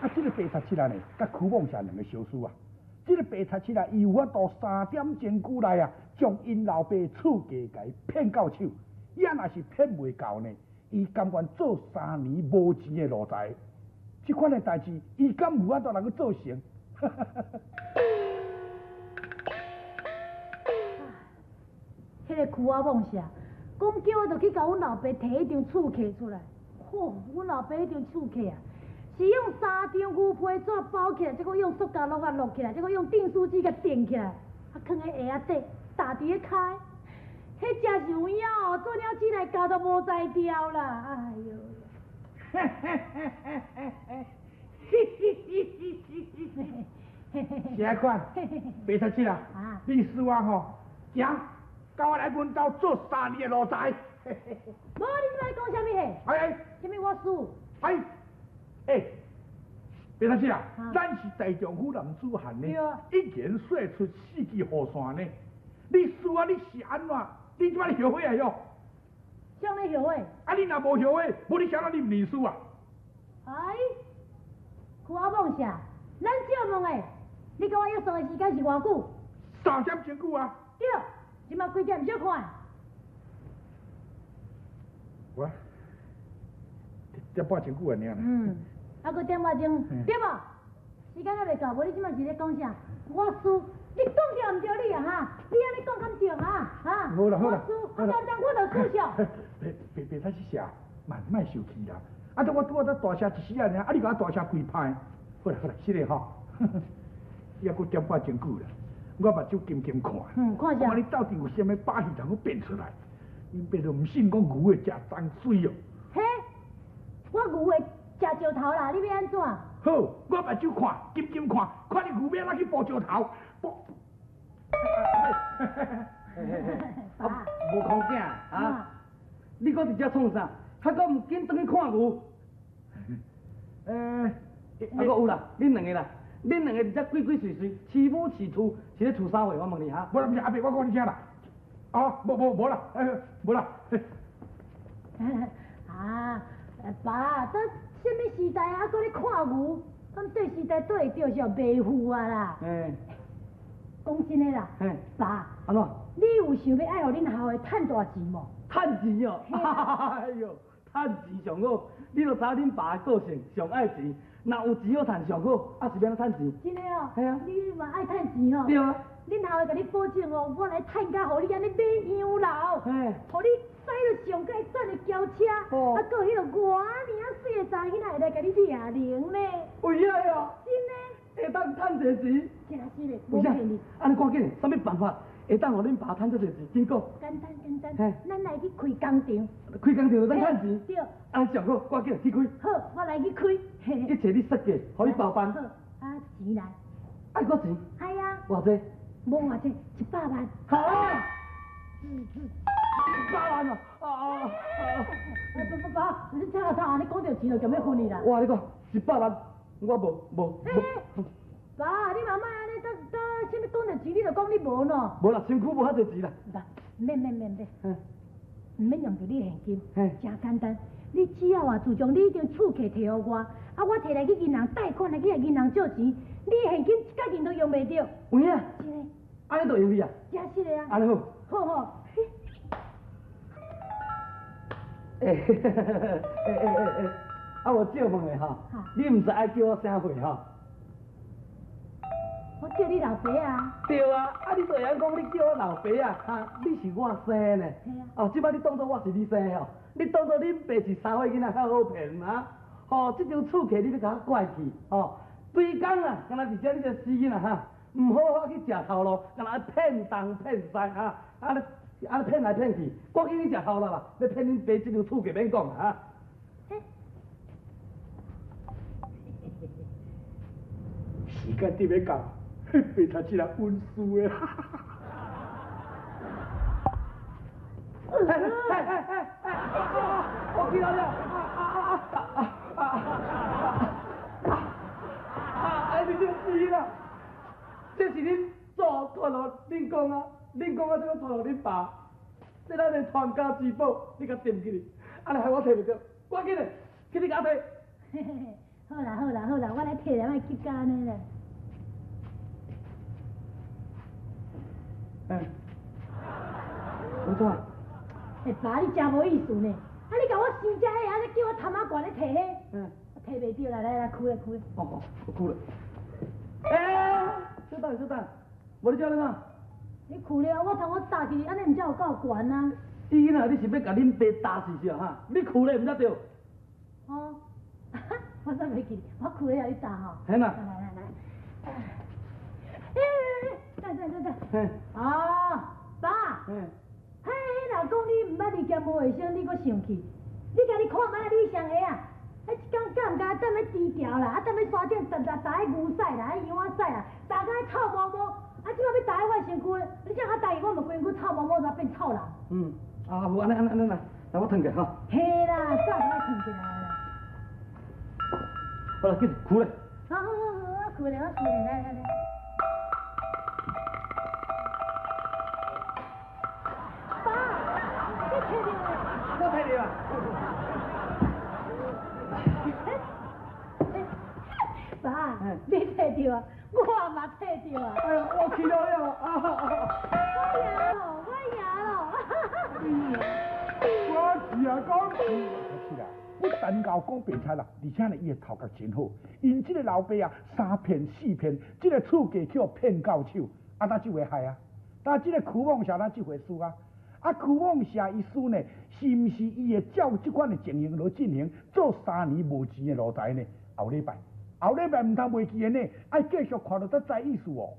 啊，這个白賊七仔呢，佮屈夢社兩个相輸啊。這个白賊七仔，伊有法度3點鐘久內啊，將𪜶老爸厝價共伊騙到手。伊若是騙袂到呢，伊甘願做3年無錢的奴才。這款的代誌，伊敢有法度通去做成？彼个屈仔妄社，讲叫我就去共阮老爸提彼张厝契出来。吼，阮老爸彼张厝契啊，是用三张牛皮纸包起来，再阁用塑胶橐仔摞起来，再阁用订书机共钉起来，啊，囥佇鞋仔底，搭伫咧跤。彼真是有影哦，做了起来胶都无才调啦，哎哟！嘿嘿嘿嘿嘿嘿，嘿嘿嘿嘿嘿嘿嘿，是按款，白贼七啊，你输我吼，行，佮我来阮兜做三年的奴才。无，你这摆讲啥物货？哎，啥物我输？哎，哎，白贼七啊，咱是大丈夫男子汉呢，一言说出四支雨伞呢。你输啊！你是按怎？你这摆后悔啊哟？啥物后悔？啊！你若无后悔，无你啥人你毋认输啊？哎，屈仔妄社，咱借问的，你佮我约束的时间是偌久？3点钟久啊。对，这摆几点？小看。我点半钟久尔尔。嗯，啊，阁点外钟，对无？时间犹未到，无你这摆是咧讲啥？我输。你讲对毋对你啊哈？你按呢讲敢对啊？哈？好啦好啦，我输，啊，当我就输上。别别别，太去写，莫莫受气啦。啊，我拄仔大声一时仔尔，啊，你共我大声几歹。好啦好啦，是嘞吼。犹阁点半钟久啦，我目睭金金看。嗯，看啥？看你到底有啥物把戏通阁变出来？恁爸都毋信讲牛会食脏水哦。嘿，我牛会食石头啦，你欲按怎？好，我目睭看，金金看，看你牛欲按怎去补石头。啊，无空囝啊！你阁伫遮创啥？还阁毋紧转去看牛？啊，阁有啦，恁两个啦，恁两个伫遮鬼鬼祟祟，饲母饲兔，是咧饲啥货？我问你哈。无啦，毋是阿伯，我讲你听啦。啊，无无无啦，哎，无啦。啊，爸，这啥物时代啊，阁咧看牛？敢对时代对会著是袂赴啊啦。讲真的啦，爸，按怎？你有想欲爱予恁后的趁大钱无？趁钱哦，哎哟，趁钱上好，你都知影恁爸的个性，上爱钱，若有钱好趁上好，啊是欲按怎趁钱？真的哦，嘿啊，你嘛爱趁钱哦？对啊。恁后的共你保证哦，我来趁甲予你按呢买洋楼，予你驶著上盖赞的轿车，啊，阁有彼个偌尔媠的查某囡仔会来共你掠灵呢。有影哟？真的。会当趁济钱？真是的，无骗你。按呢赶紧，啥物办法会当予恁爸趁遮济钱？紧讲。简单简单，咱来去开工厂。开工厂就当趁钱。对。按呢上好，赶紧去开。好，我来去开。一切你设计，予你包办。好，啊钱来。爱阁钱？系啊。偌济？无偌济，100万。好。100万哦！啊啊啊！不不不，你听下啥？你讲著钱就强欲昏去啦。我共你讲，一百万。我无无无。爸，你嘛莫按呢，当啥物讲著钱，你就讲你无喏。无啦，身躯无遐济钱啦。毋免免免免，毋免用著你现金，诚简单。你只要啊，自从你彼张厝契提予我，啊，我提来去银行贷款来去共银行借钱，你现金一角银都用袂著。有影？真的。按呢就用去啊？真实的啊。按呢好。好好。欸欸欸欸欸，啊，我借问下吼，你毋知爱叫我啥货吼？我叫你老爸啊。对啊，啊你就会晓讲你叫我老爸啊，哈，你是我生的。哦，这摆你当作我是你生的吼，你当作恁爸是三岁囡仔较好骗啊？吼，这张厝契你欲共我怪去，吼，规工啊，敢若伫遮你这死囡仔哈，毋好好去食头路，敢若爱骗东骗西哈，啊你按呢骗来骗去，赶紧去食头路啦！欲骗恁爸这张厝契免讲啊！时间伫欲到，白贼七仔稳输的。哎哎哎哎！我起来了！啊啊啊啊啊啊啊！哎，你这死啦！这是恁祖传予恁公啊！恁讲啊，这个传予恁爸，这咱的传家之宝，你共惦记哩，按呢害我提袂著，赶紧的，去你共提。好啦好啦好啦，我来提摕來，莫急甲按呢咧。欸，安怎？欸，爸，你真無意思呢！啊，你共我生遮彼，啊，你叫我頭仔懸咧提彼，我提袂著啦，來來，跍咧跍咧。哦哦，我跍咧。欸，小等小等，無你這按怎？你跍了，我頭我搭起，按呢毋才有夠懸啊。你囡仔，你是欲共恁爸搭是是哈？你跍咧毋才對。哦，我煞袂記，我跍咧予你搭吼。嘿啦。來來來。欸，等等等等。嘿。哦，爸。嘿。彼若講你毋捌伊兼無衛生，你閣生氣？你家己看覓你上下啊？彼一工敢毋敢踮咧豬條啦，啊踮咧山頂踏踏踏彼牛屎啦，彼羊仔屎啦，踏甲臭毛毛。啊，這擺欲踏佇我身軀，你這樣踏去，我嘛規身軀臭毛毛，怎變臭人？嗯，啊無按呢按呢按呢來，來我褪起吼。嘿啦，早就愛褪起來啦。好啦，緊跍咧。好好好好，我跍咧，我跍咧，來來來。爸，你摕著無？我摕著啊。爸，你摕著啊？我嘛摕著啊！哎呀，我去了了啊！我贏咯，我贏咯！我是啊講，是啦，不但𠢕講白賊啦，而且呢，伊的頭殼真好。𪜶這个老爸啊，三騙四騙，這个厝價去予騙到手，啊，哪這回害啊？但這个屈夢社哪這回輸啊？啊，屈夢社伊輸呢，是毋是伊會照這款的情形來進行，做三年無錢的奴才呢？後禮拜，後禮拜毋通袂記的呢，愛繼續看落才知意思哦。